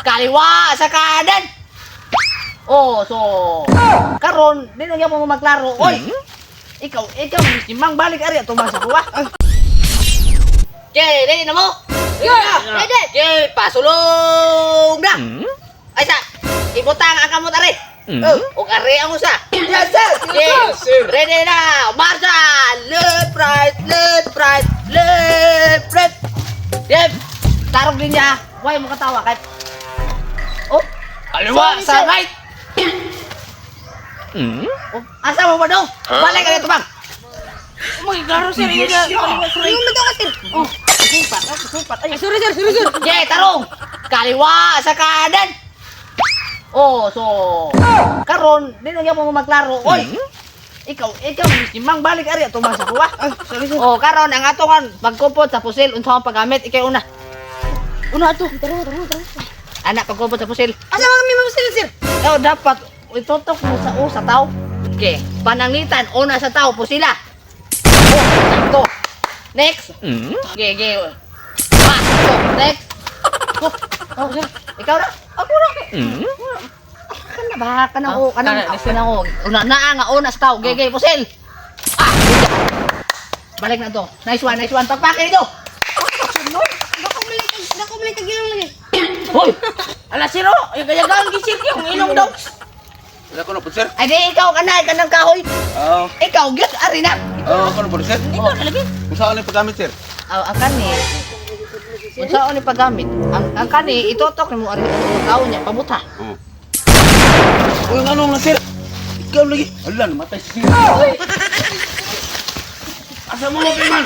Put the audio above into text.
Kaliwa sa kanan. Oh, so karon di na gyapon mo magklaro. Oy. Ikaw, ikaw si Mang balik ari ato man sa kuha. Okay, ready na mo? Yeah, ready. Okay, pasulong na. Ay sa, ibutang ang kamot ari. Oh, ug ari ang usa. Yes, sir. Okay, ready na. Marcha! Left, right, left, right, left, right. Yep. Tarog din niya. Why mo katawa kahit. Oh, Kaliwa Sorry, sa sir. right. Oh, asa mo ba do? Balik ka dito, bang. Uy, klaro, sir. Kaliwa sa right. Yung mito ka, sir. Oh, supat, oh, supat. Ay, Ay, sorry, sir. Sorry, sir. yeah, tarong. Kaliwa sa kanan. Oh, so karon di na gyapon mo magklaro. Oy. Ikaw, ikaw si Mang balik ari ato man sa kuha. Ay, sorry, sir. Oh, karon ang ato kan pagkupot sa pusil unsa ang paggamit ikay una. Una ato. Tara, tara, tara. Anak pagkupot sa pusil. Asa man kami mamusil, sir? Oh, dapat itutok mo sa u sa tao. Okay, pananglitan una sa tao pusila. Oh, sakto. Next. Okay, okay. Pa, sakto. Next. Oh, oh, sir. Ikaw na. Ako na. Kana ba? Kana o, kana kana, sir. kana o. Una na nga una sa tao. Okay, okay, pusil. Ah, balik na to. Nice one, nice one. Pagpake nito. Dako malay kag ilong lagi. Hoy! Ala, sir, oh. Yaga-yagaan gi, sir. Yung ilong daw. Wala ko na po, sir. Ay di ikaw kana kanang kahoy. Oo. Ikaw gyud ari na. Oo, ako na po, sir. Ikaw na lagi. Kung saan ang paggamit, sir? Aw, ang kani. Unsaon ni paggamit? Ang kani itutok nimo ari ang tao niya pabuta. Oo. Uy, ano nga, sir? Ikaw lagi. Ala, namatay si sir. Asa mo mo, man?